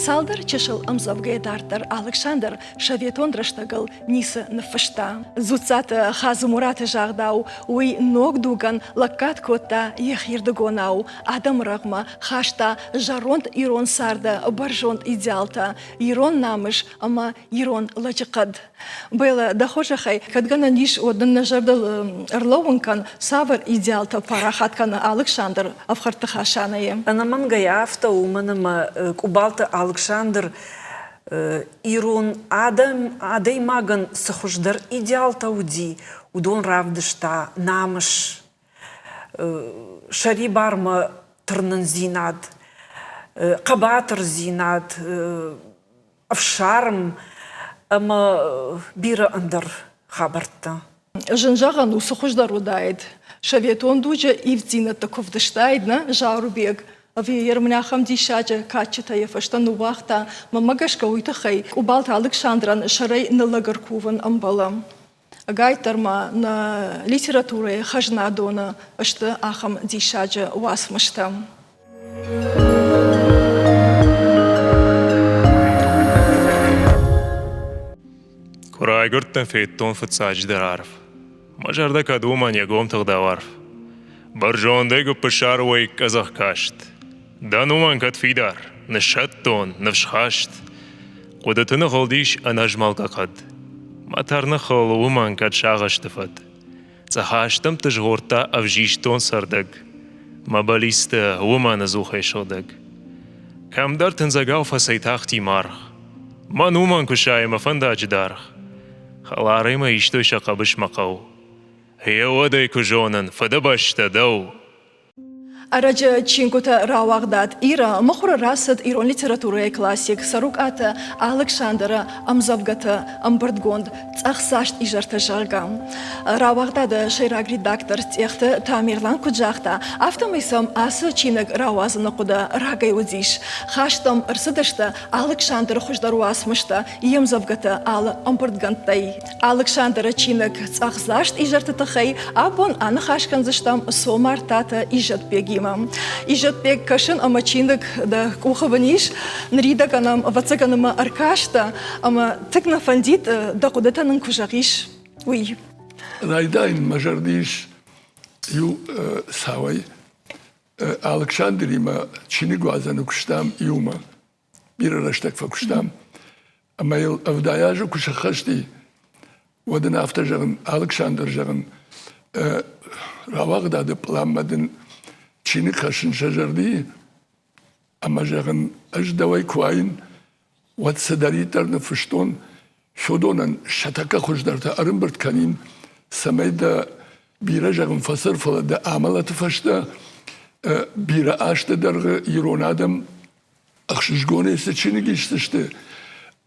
Цалдӕр чысыл ӕмдзӕвгӕйӕ дарддӕр Алыксандр советон рӕстӕгыл ницы ныффыста. Дзуццаты Хадзымураты загъдау, уый ног дугӕн лӕггад кодта йӕхирдыгонау, адӕмы рӕгъмӕ хаста зӕронд ирон царды бӕрзонд идеалтӕ, ирон намыс ӕмӕ ирон лӕджыхъӕд. Бэлӕ, дӕ хорзӕхӕй, кӕд гӕнӕн ис, уӕд нын нӕ зӕрдыл ӕрлӕууын кӕн, цавӕр идеалтӕ парахат кӕны Алыксандр ӕфхӕрдты Хасанайы? Ӕнӕмӕнгӕй афтӕ, уымӕн ӕмӕ Къубалты Алыксандр ирон адӕм адӕймагӕн цы хуыздӕр идеалтӕ уыди, уыдон равдыста намыс, сӕрибармӕ тырнындзинад, хъӕбатырдзинад, ӕфсарм ӕмӕ бирӕ ӕндӕр хабӕрттӕ. Зын зӕгъӕн у, цы хуыздӕр уыдаид. Советон дуджы ивддзинӕдтӕ куы вдыстаид, нӕ, Заурбег, ӕви йе ахӕм диссаджы кадджытӕ йӕ фӕстӕ ныууагъта, мӕнмӕ гӕсгӕ уый тыххӕй Къубалты Алыксандрӕн сӕрӕй ныллӕг ӕркувын ӕмбӕлы. Ӕгайтдӕр ма нӕ литературӕйы хӕзнадоны сты ахӕм диссаджы уацмыстӕ. Куы райгуырдтӕн, федтон фыццаджыдӕр арв. Мӕ зӕрдӕ кӕд уымӕн йӕ гом тыгъдау арф. Бӕрзондӕй гуыппысар уӕйыг къӕдзӕх каст. Дӕн уымӕн кӕд фидар, ныссӕттон, ныфсхаст. Хъуыдыты ныгъуылдис ӕнӕзмӕлгӕ хъӕд. Мӕ тӕрныхыл уымӕн кӕд сагъӕсты фӕд. Цъӕхастӕмтты згъордта ӕвзистон цӕрдӕг. Мӕ бӕллицтӕ уымӕн ӕдзухӕй сыгъдӕг. Кӕмдӕр тындзӕгау фӕцӕйтахти маргъ. Мӕн уымӕн куы сайы мӕ фӕндаджы даргъ. Хӕларӕй мӕ истой сӕ хъӕбысмӕ хъӕу. Гъе уӕд ӕй куы зонын, фыдыбӕстӕ дӕу. Ӕрӕджы чингуытӕ рауагъдад Ира мыхуыры рацыд ирон литературӕйы классик Цӕрукъаты Алыксандры ӕмдзӕвгӕты ӕмбырдгонд Цъӕхдзаст изӕртӕ, зӕгъгӕ. Рауагъдады сӕйраг редактор Тъехты Тамерлан куыд загъта, афтӕмӕй сӕм ацы чиныг рауадзыны хъуыды рагӕй уыдис. Хаст ӕм ӕрцыдысты Алыксандры хуыздӕр уацмыстӕ, йе мдзӕвгӕты алы ӕмбырдгӕндтӕй. Алыксандры чиныг Цъӕхдзаст изӕрты тыххӕй абон аныхас кӕндзыстӕм Цомартаты Изӕтбегимӕ. Изӕтбег кӕсын ӕмӕ чиныг дӕ къухы бын ис. Ныридӕгӕн ӕм, ӕвӕццӕгӕн ӕмӕ ӕркастӕ ӕмӕ тынг нӕ фӕндид дӕ хъуыдытӕ нын куы зӕгъис, уый. Райдайын мӕ зӕрды ис иу цауӕй. Алыксандримӕ чиныгуадзӕны куыстам иумӕ. Бирӕ рӕстӕг фӕкуыстам. Ӕмӕ йыл 70 азы куы сӕххӕст и, уӕд ын афтӕ зӕгъын, Алыксандр, зӕгъын, рауагъдады пъланмӕ дын чиныг хӕссын сӕ зӕрды и, ӕмӕ зӕгъын, ӕз дӕуӕй куы уаин, уӕд цыдӕриддӕр ныффыстон, уыдонӕн сӕ тӕккӕ хуыздӕртӕ ӕрӕмбырд кӕнин, цӕмӕй дӕ бирӕ зӕгъын фӕцӕр, фӕлӕ дӕ амӕлӕты фӕстӕ бирӕ азты дӕргъы ирон адӕм ӕхсызгонӕй цы чиныг исдзысты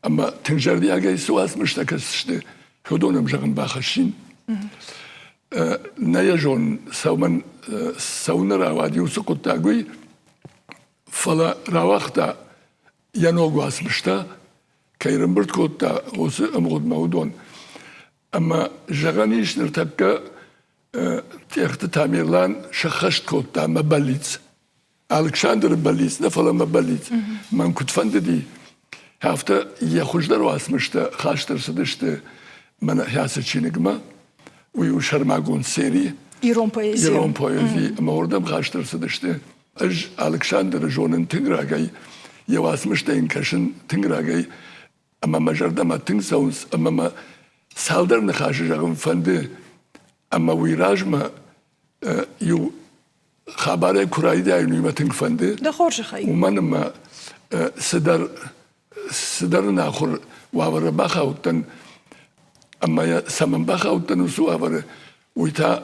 ӕмӕ тынг зӕрдиагӕй цы уацмыстӕ кӕсдзысты, уыдон ӕм зӕгъын бахӕссин. Нӕ йӕ зонын, цӕуӕн цӕуыны рауад уыцы хъуыддаг уый, фӕлӕ рауагъта йӕ ног уацмыстӕ, кӕй рымбырд кодта, уыцы ӕмгъуыдмӕ уыдон. Ӕмӕ зӕгъӕн ис, ныртӕккӕ Тъехты Тамерлан сӕххӕст кодта мӕ бӕллиц. Алыксандры бӕллиц нӕ, фӕлӕ мӕ бӕллиц. Мӕн куыд фӕндыди, афтӕ йӕ хуыздӕр уацмыстӕ хаст ӕрцыдысты мӕнӕ ацы чиныгмӕ. Уый у сӕрмагонд сери. Ирон поэзи. Ирон поэзи. Ӕмӕ уырдӕм хаст ӕрцыдысты. Ӕз Алыксандры зонын тынг рагӕй, йӕ уацмыстӕ йын кӕсын тынг рагӕй, ӕмӕ мӕ зӕрдӕмӕ тынг цӕуынц, ӕмӕ мӕ цалдӕр ныхасы зӕгъын фӕнды, ӕмӕ уый размӕ иу хабарӕй куы райдайын, уый мӕ тынг фӕнды. Дӕ хорзӕхӕй. Уымӕн ӕмӕ цыдӕр цыдӕр ӕнахуыр уавӕры бахаудтӕн, ӕмӕ йӕ цӕмӕн бахаудтӕн уыцы уавӕры, уый та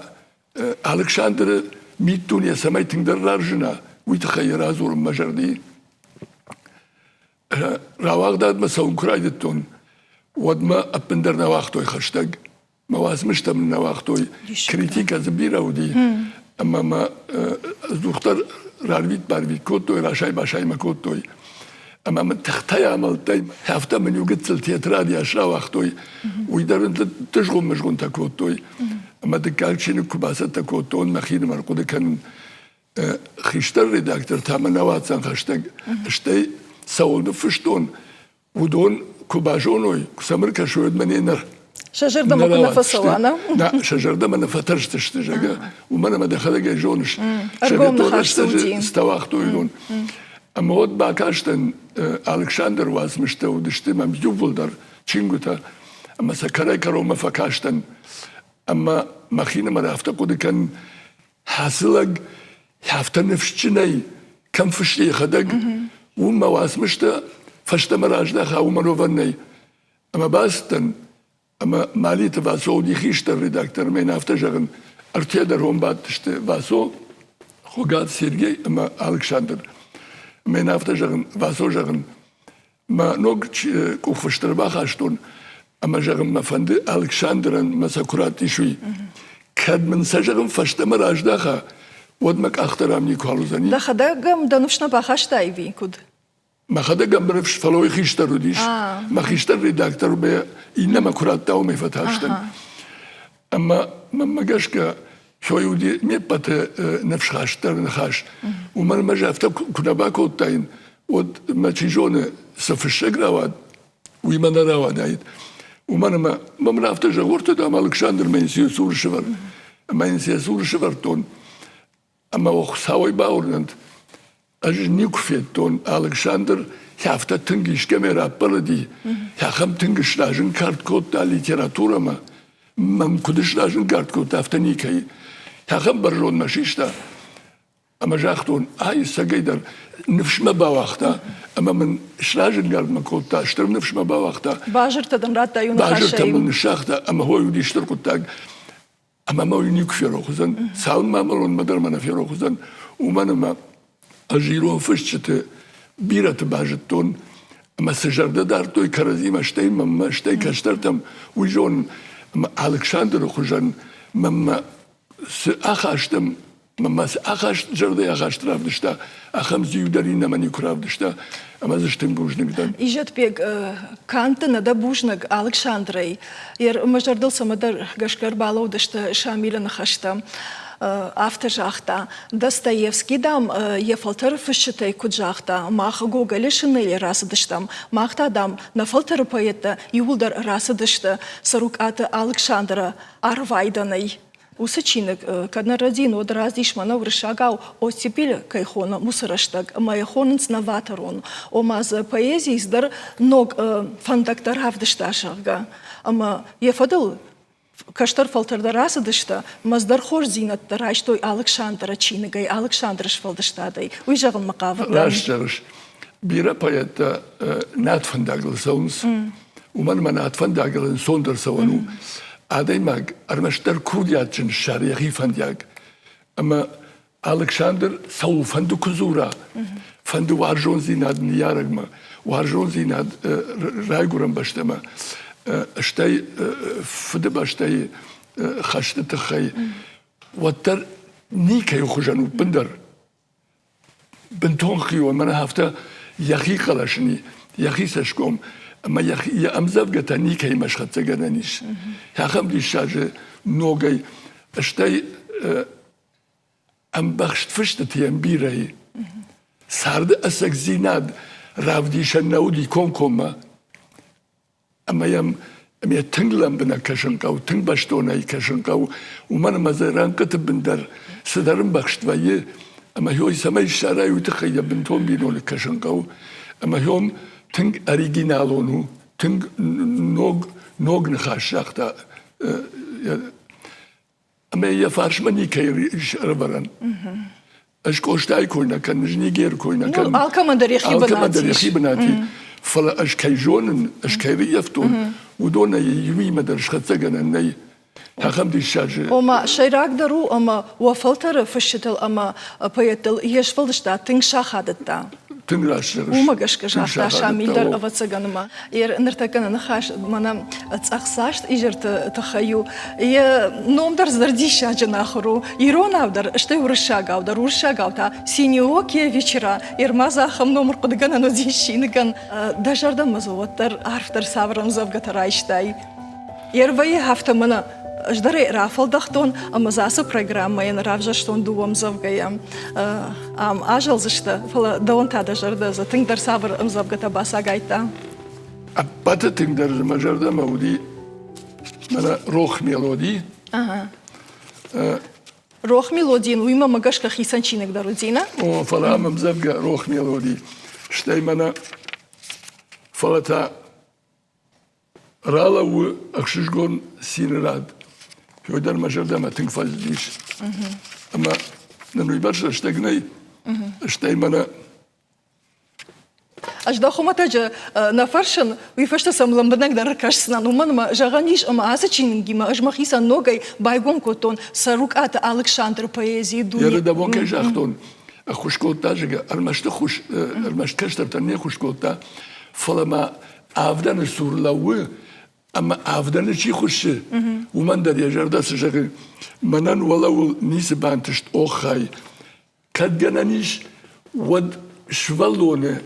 Алыксандры миддуне цӕмӕй тынгдӕр рарзына, уый тыххӕй йӕ радзурын мӕ зӕрди. Рауагъдадмӕ цӕуын куы райдыдтон, уӕд мӕ ӕппындӕр нӕ уагътой хӕстӕг. Мӕ уацмыстӕ мын нӕ уагътой. Критикӕ дзы бирӕ уыди. Ӕмӕ мӕ ӕдзухдӕр рарвит-барвит кодтой, расай-басай мӕ кодтой. Ӕмӕ мын тыхтӕй амӕлттӕй, афтӕ мын иу гыццыл тетрад йас рауагътой. Уый дӕр ын дызгъуын-мызгъуынтӕ кодтой. Ӕмӕ дыккаг чиныг куы бацӕттӕ кодтон, мӕхинымӕр хъуыды кӕнын, хистӕр редактор та мӕ нӕ уадздзӕн хӕстӕг. Стӕй цӕуыл ныффыстон, уыдон куы базоной, куы сӕм ӕркӕсой, уӕд мӕ не нӕ Сӕ зӕрдӕмӕ куы нӕ фӕцӕуа, нӕ? Нӕ, сӕ зӕрдӕмӕ нӕ фӕтӕрстысты, зӕгъгӕ, уымӕн ӕмӕ дӕхӕдӕг ӕй зоныс. Советон рӕстӕджы стауагътой уыдон. Ӕмӕ уӕд бакастӕн Алыксандры уацмыстӕ уыдысты мӕм иууылдӕр чингуытӕ, ӕмӕ сӕ кӕрӕй-кӕронмӕ фӕкастӕн. Ӕмӕ мӕхинымӕр афтӕ хъуыды кӕнын, Ацы лӕг афтӕ ныфсджынӕй кӕм фыссы йӕхӕдӕг, уым мӕ уацмыстӕ фӕстӕмӕ раздӕха, уымӕн уӕвӕн нӕй. Ӕмӕ бацыдтӕн, ӕмӕ Малиты Васо уыди хистӕр редактор, ӕмӕ йын афтӕ зӕгъын, ӕртӕ дӕр уым бадтысты Васо, Хуыгаты Сергей ӕмӕ Алыксандр. Ӕмӕ йын афтӕ зӕгъын, Васо зӕгъын, мӕ ног къухфыст ӕрбахастон ӕмӕ зӕгъын мӕ фӕнды Алыксандрӕн мӕ сӕ куы раттис, уый. Кӕд мын сӕ зӕгъын фӕстӕмӕ раздӕха, уӕд мӕ къах дӕр ам никуал уыдзӕни. Дӕхӕдӕг ӕм дӕ ныфс нӕ бахастай ӕви куыд? Мӕхӕдӕг ӕм ныфс, фӕлӕ уый хистӕр уыдис. Мӕ хистӕр редактор мӕ иннӕмӕ куы радта, уымӕй фӕтарстӕн. Ӕмӕ мӕнмӕ гӕсгӕ Сой уыди ме ппӕты ныфсхастдӕр ныхас. Уымӕн ӕмӕ ӕз афтӕ куы нӕ бакодтаин, уӕд мӕ чи зоны, цы фыссӕг рауад, уый мӕ нӕ рауадаид. Уымӕн ӕмӕ мӕм афтӕ зӕгъ, дам, Алыксандр мӕ йын цуры сывӕр. Ӕмӕ йын сӕ цуры сывӕрдтон. Ӕмӕ Хуыцауӕй бауырнӕнт, Ӕз никуы федтон, Алыксандр афтӕ тынг искӕмӕ раппӕлыди, ахӕм тынг сразӕнгард кодта литературӕмӕ, мӕм куыд сразӕнгард кодта, афтӕ никӕй. Ахӕм бӕрзондмӕ систа, ӕмӕ загътон, ай ӕцӕгӕйдӕр ныфс мӕ бауагъта ӕмӕ мын сразӕнгардмӕ кодта, стыр ныфс мӕ бауагъта. Базыртӕ дын радта иу ныхасӕй. Базыртӕ мын ныссагъта ӕмӕ хой уыди стыр хъуыддаг. Ӕмӕ мӕ уый никуы ферох уыдзӕн, цалынмӕ амӕлон дӕр мӕ нӕ ферох уыдзӕн, уымӕн ӕмӕ ӕз ирон фысджыты бирӕты базыдтон ӕмӕ цы зӕрдӕ дардтой кӕрӕдзимӕ, стӕй мӕнмӕ, стӕй кӕстӕртӕм, уый зонын. Ӕмӕ Алыксандры хуызӕн мӕнмӕ цы ахастам Мӕ цы ахаст, зӕрдӕйы ахаст равдыста, ахӕм зиу дӕр иннӕмӕ никуы равдыста, ӕмӕ дзы стынг бузныг дӕн. Изӕтбег, канд нӕ дӕ бузныг Алыксандрӕй. Мӕ зӕрдыл цӕмӕдӕр гӕсгӕ ӕрбалӕудысты Шамилы ныхӕстӕ. Афтӕ загъта, Достоевский, дам, йӕ фӕлтӕры фысджытӕй куыд загъта, мах Гоголы шинелӕй рацыдыстӕм, мах та, дам, нӕ фӕлтӕры поэттӕ иууылдӕр рацыдысты Цӕрукъаты Алыксандры арвайдӕнӕй. Уыцы чиныг кӕд нӕ рӕдийын, уӕд раздис мӕнӕ уырыссагау оттепель кӕй хонӕм, уыцы рӕстӕг, ӕмӕ йӕ хонынц новаторон. Ома дзы поэзийы цыдӕр ног фӕндӕгтӕ равдыста, зӕгъгӕ. Ӕмӕ йӕ фӕдыл кӕстӕр фӕлтӕр дӕр рацыдысты, ӕмӕ цыдӕр хорздзинӕдтӕ райстой Алыксандры чиныгӕй, Алыксандры сфӕлдыстадӕй. Уый зӕгъынмӕ хъавыдтӕн. Раст зӕгъыс. Бирӕ поэттӕ над фӕндагыл цӕуынц. Уымӕн ӕмӕ над фӕндагыл ӕнцондӕр цӕуӕн у. Адӕймаг ӕрмӕстдӕр курдиатджын ссары йӕхи фӕндиаг. Ӕмӕ Алыксандр цӕуылфӕнды куы дзура, фӕнды уарзондзинад ныййарӕгмӕ, уарзондзинад райгуырӕн бӕстӕмӕ, стӕй фыдыбӕстӕйы хӕсты тыххӕй, уӕддӕр никӕй хуызӕн у бындӕр. Бынтон хион, мӕнӕ афтӕ йӕхи хъӕлӕсыни, йӕхи цӕсгом ӕмӕ йӕ ӕмдзӕвгӕтӕ никӕимӕ схӕццӕгӕнӕн ис. Ахӕм диссаджы ногӕй, стӕй ӕмбӕхст фыстыты йӕм бирӕ и. Царды ӕцӕгдзинад равдисӕн нӕ уыди комкоммӕ. Ӕмӕ йӕм ӕмӕ тынг лӕмбынӕг кӕсын хъӕуы, тынг бӕстонӕй кӕсын хъӕуы, уымӕн ӕмӕ дзы рӕнхъыты бын дӕр цыдӕр ӕмбӕхст вӕййы, ӕмӕ хёй цӕмӕй ссарай, уый тыххӕй йӕ бынтон биноныг кӕсын хъӕуы. Ӕмӕ хём тынг оригиналон у, тынг ног, ног ныхас загъта ӕмӕ йӕ фарсмӕ никӕй ис ӕрӕвӕрӕн. Ӕз Къостайы кой нӕ кӕнын, ӕз Нигеры кой нӕ кӕнын. Алкӕмӕн дӕр йӕхи бынат Алкӕмӕн дӕр йӕхи бынат и. Фӕлӕ ӕз кӕй зонын, ӕз кӕй рыййӕфтон, уыдонӕй иуимӕ дӕр схӕццӕгӕнӕн нӕй. Ахӕм диссаджы. Ома, сӕйрагдӕр у, ӕмӕ уӕ фӕлтӕры фысджытыл ӕмӕ поэттыл йе сфӕлдыстад тынг сахадыдта. Тынг раст зӕгъыс. Уымӕ гӕсгӕ загъта Шамил дӕр, ӕвӕццӕгӕн ӕмӕ ныртӕккӕ нӕ ныхас мӕнӕ цъӕхдзаст изӕрты тыххӕй у. Йӕ ном дӕр цыдӕр диссаджы нахуыр у. Иронау дӕр, стӕй уырыссагау дӕр. Уырыссагау та Синеокие вечера. Ермаз ахӕм ном ӕрхъуыдыгӕнӕн уыдис чиныгӕн. Дӕ зӕрдӕмӕ дзы уӕддӕр арфдӕр цавӕр ӕмдзӕвгӕтӕ райстай? Ервӕйы афтӕ мӕнӕ ӕз дӕр ӕй рафӕлдӕхтон ӕмӕ дзы ацы программӕйӕн равзӕрстон дыууӕ ӕмдзӕвгӕйӕ. Ам азӕлдзысты, фӕлӕ дӕуӕн та дӕ зӕрдӕ дзы тынгдӕр цавӕр ӕмдзӕвгӕтӕ бацагайдта? Ӕппӕты тынгдӕр дзы мӕ зӕрдӕмӕ уыди мӕнӕ рох мелоди. Рох мелодийӕн уыимӕ мӕ гӕсгӕ хицӕн чиныг дӕр уыди, нӕ? О, фӕлӕ ам ӕмдзӕвгӕ рох мелоди. Стӕй мӕнӕ фӕлӕ та Ралӕууы ӕхсызгон цины рад. Федор мӕ зӕрдӕмӕ тынг фӕзындис. Ӕмӕ нын уыйбӕрц рӕстӕг нӕй, стӕй мӕнӕ Ӕз дӕ хуымӕтӕджы нӕ фӕрсын, уый фӕстӕ сӕм лӕмбынӕгдӕр ӕркӕсдзынӕн, уымӕн ӕмӕ зӕгъӕн ис, ӕмӕ ацы чиныгимӕ ӕз мӕхицӕн ногӕй байгом кодтон Цӕрукъаты Алыксандры поэзийы дуне. Йӕ дӕ бон кӕй загътон, ӕххуыс кодта, зӕгъгӕ, ӕрмӕст ӕххуыс, ӕрмӕст кӕстӕртӕн не ххуыс кодта, фӕлӕ ма авдӕны цур лӕууы ӕмӕ авдӕны чи хуыссы, уымӕн дӕр йӕ зӕрдӕ цы зӕгъы, мӕнӕн уӕлӕуыл ницы бантыст, оххай. Кӕд гӕнӕн ис, уӕд сывӕллоны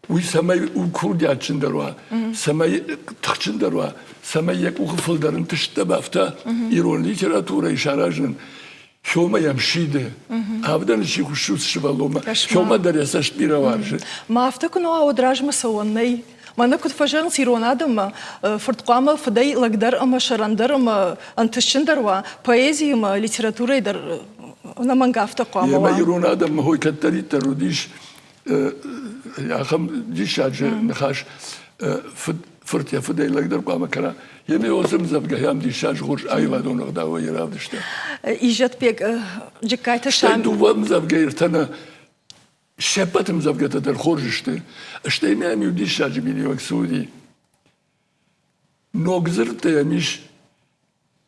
уый цӕмӕй у курдиатджындӕр уа, цӕмӕй тыхджындӕр уа, цӕмӕй йӕ къухы фылдӕр ӕнтысттӕ бафта ирон литературӕйы саразынӕн, Сёмӕ йӕм сиды. Авдӕны чи хуыссут сывӕллонмӕ, Сёмӕ дӕр йӕ цӕст бирӕ уарзы. Ма афтӕ куы нӕ уа, уӕд размӕ цӕуӕн нӕй. Мӕнӕ куыд фӕзӕгъынц ирон адӕммӕ, фырт хъуамӕ фыдӕй лӕгдӕр ӕмӕ сӕрӕндӕр ӕмӕ ӕнтыстджындӕр уа, поэзи ӕмӕ литературӕйы дӕр ӕнӕмӕнг афтӕ хъуамӕ уа. Емӕ ирон адӕммӕ хой кӕддӕриддӕр уыдис ахӕм диссаджы ныхас фыд фырт йӕ фыдӕй лӕгдӕр хъуамӕ кӕна. Йемӕ уыцы ӕмдзӕвгӕ ахӕм диссаджы хорз аивадон ӕгъдауӕй равдыста. Изӕтбег Джыккайты Стӕй дыууӕ ӕмдзӕвгӕйы ӕртӕ се ппӕт ӕмдзӕвгӕтӕ дӕр хорз сты. Стӕй мӕм иу диссаджы миниуӕг цы уыди. Ног дзырдтӕ йӕм ис,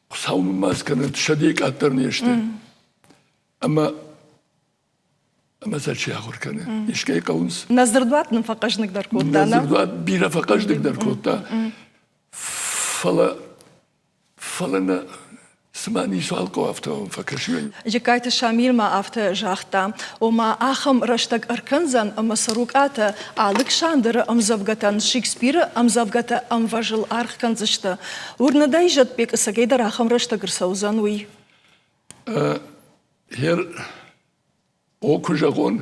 Хуыцау мын ма скӕнӕд, сӕдӕйы къаддӕр не сты. Ӕмӕ ӕмӕ сӕ чи ахуыр кӕны, искӕй хъӕуынц. Нӕ дзырдуат нын фӕхъӕзныгдӕр кодта. Нӕ дзырдуат бирӕ фӕхъӕздыгдӕр кодта. Фӕлӕ фӕлӕ нӕ цыма ницуал хъӕуы афтӕ фӕкӕсынӕй. Джыккайты Шамил ма афтӕ загъта, ома ахӕм рӕстӕг ӕркӕндзӕн ӕмӕ Цӕрукъаты Алыксандры ӕмдзӕвгӕтӕн Шекспиры ӕмдзӕвгӕтӕ ӕмвӕзыл аргъ кӕндзысты. Уырны дӕ Изӕтбек ӕцӕгӕй дӕр ахӕм рӕстӕг ӕрцӕудзӕн, уый? Гъер о куы зӕгъон,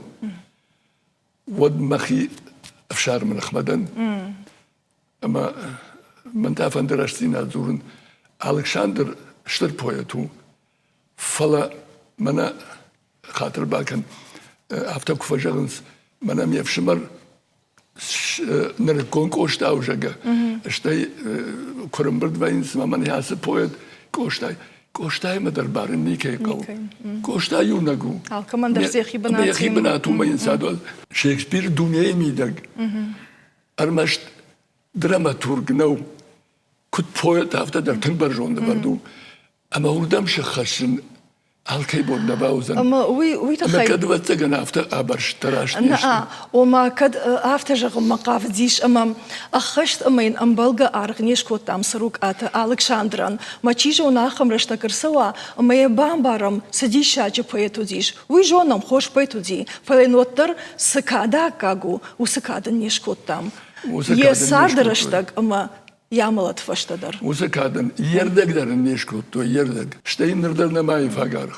уӕд мӕхи ӕфсармы ныхмӕ дӕн. Ӕмӕ мӕн та фӕнды рӕстдзинад дзурын. Алыксандр стыр поэт у. Фӕлӕ мӕнӕ хатыр бакӕн, афтӕ куы фӕзӕгъынц, мӕнӕ ме фсымӕр нырыккон Къоста у, зӕгъгӕ, стӕй куы рымбырд вӕййынц, ӕмӕ мӕнӕ ацы поэт Къостай. Къостаимӕ дӕр барын никӕй хъӕуы. Къоста иунӕг у. Алкӕмӕн дӕр йӕхи бынат. Йӕхи бынат у, мӕ йын цадуал. Шекспир дунейы мидӕг ӕрмӕст драматург нӕу, куыд поэт, афтӕ дӕр тынг бӕрзонд ӕвӕрд у. Ӕмӕ уырдӕм сыххӕссын алкӕй бон нӕ бауыдзӕн. Ӕмӕ уый уый тыххӕй. Ӕмӕ кӕд ӕвӕццӕгӕн афтӕ абарст раст не сты. Ома кӕд афтӕ зӕгъынмӕ хъавыдис ӕмӕ ӕххӕст ӕмӕ йын ӕмбӕлгӕ аргъ не скодтам Цӕрукъаты Алыксандрӕн. Мӕ чи зоны ахӕм рӕстӕг ӕрцӕуа ӕмӕ йӕ бамбарӕм, цы диссаджы поэт уыдис. Уый зонӕм, хорз поэт уыди, фӕлӕ йын уӕддӕр цы кады аккаг у, уыцы кад ын не скодтам. Йӕ царды рӕстӕг ӕмӕ йӕ амӕлӕт фӕстӕдӕр. Уыцы кадӕн йе рдӕг дӕр ын не скодтой, йе рдӕг. Стӕй ныр дӕр нӕма и фаг аргъ.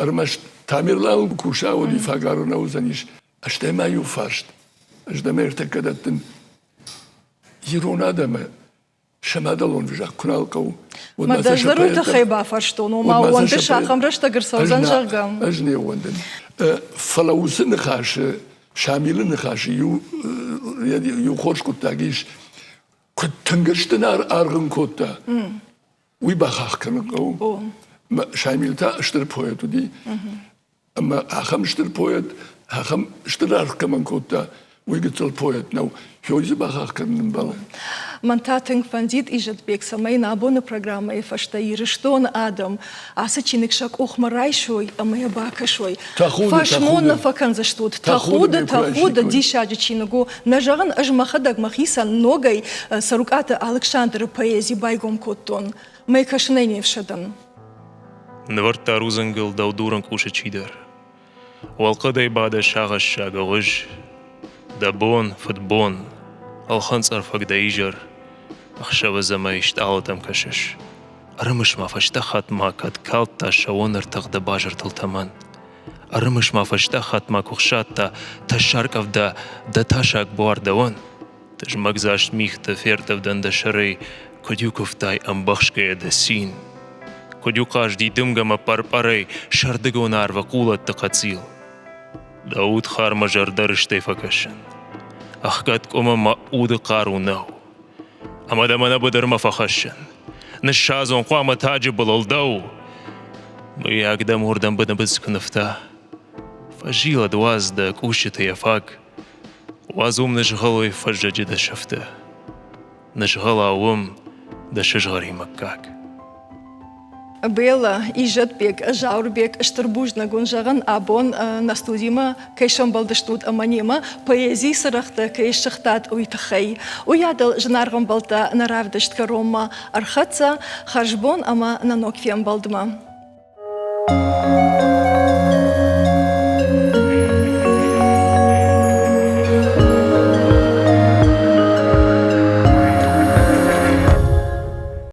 Ӕрмӕст Тамерлан куы куса, уӕд и фаг аргъ нӕ уыдзӕнис. Стӕй ма иу фарст. Ӕз дӕм ӕртӕккӕ дӕттын. Ирон адӕмы сӕ мадӕлон взаг куы нал хъӕуы, уӕд ма сӕ дӕр уый тыххӕй бафарстон, ома ууӕндыс ахӕм рӕстӕг ӕрцӕудзӕн, зӕгъгӕ. Ӕз не ууӕндын. Фӕлӕ уыцы ныхасы, Шамилы ныхасы иу, иу хорз хъуыддаг ис. Куыд тынг стын аргъ ын кодта, уый бахахх кӕнын хъӕуы. Шамил та стыр поэт уыди. Ӕмӕ ахӕм стыр поэт, ахӕм стыр аргъ кӕмӕн кодта, уый гыццыл поэт нӕу. Хёй дзы бахахх кӕнын ӕмбӕлы. Мӕн та тынг фӕндид, Изӕтбег, цӕмӕй нӕ абоны программӕйы фӕстӕ Ирыстоны адӕм ацы чиныг сӕ къухмӕ райсой ӕмӕ йӕ бакӕсой. Фӕсмон нӕ фӕкӕндзыстут. Тӕхуды, тӕхуды, диссаджы чиныг у. Нӕ зӕгъын, ӕз мӕхӕдӕг мӕхицӕн ногӕй Цӕрукъаты Алыксандры поэзи байгом кодтон. Мӕ кӕсынӕй не фсӕдын. Нывӕрдта рудзынгыл дӕу дурын къусы чидӕр. Уӕлхъӕдӕй бады сагъӕссаг ӕгъуыз. Дӕ бон, фыдбон, ӕлхынцъӕрфыг дӕ изӕр, ӕхсӕвы дзӕмӕй стъалытӕм кӕсыс. Ӕрымыс ма фӕстӕ хатт ма кӕд калдта сӕуон ӕртӕх дӕ базыртыл тӕмӕн. Ӕрымыс ма фӕстӕ хатт ма куы хсадта тӕссар къӕвда дӕ тасаг буар дӕуӕн. Тызмӕгдзаст мигътӕ ферттывдӕн дӕ сӕрӕй, куыд-иу куывтай ӕмбӕхсгӕйӕ дӕ цин. Куыд-иу хъазти дымгӕмӕ пъӕр-пъӕрӕй сӕрдыгон арвы хъулӕтты хъӕцил. Дӕ удхармӕ зӕрдӕрыстӕй фӕкӕсын. Ӕхгӕд къуымы мӕ уды хъару нӕу. Ӕмӕ дӕ мӕнӕ быдырмӕ фӕхӕссын. Ныссадзон хъуамӕ таджы былыл дӕу. Мыййаг дӕм уырдӕм быныбыдз куы ныфта. Фӕзилӕд уадз дӕ къусджыты йӕ фаг. Уадз уым нызгъӕлой фӕззӕджы дӕ сӕфты. Нызгъӕла уым дӕ сызгъӕрин мыггаг. Белла, Изӕтбег, Зауырбег, стыр бузныг уын зӕгъын, абон нӕ студимӕ кӕй сӕмбӕлдыстут ӕмӕ немӕ поэзийы цырӕгътӕ кӕй ссыгътат, уый тыххӕй. Уыйадыл зынаргъ ӕмбӕлттӕ нӕ равдыст кӕронмӕ ӕрхӕццӕ. Хӕрзбон ӕмӕ нӕ ног фембӕлдмӕ.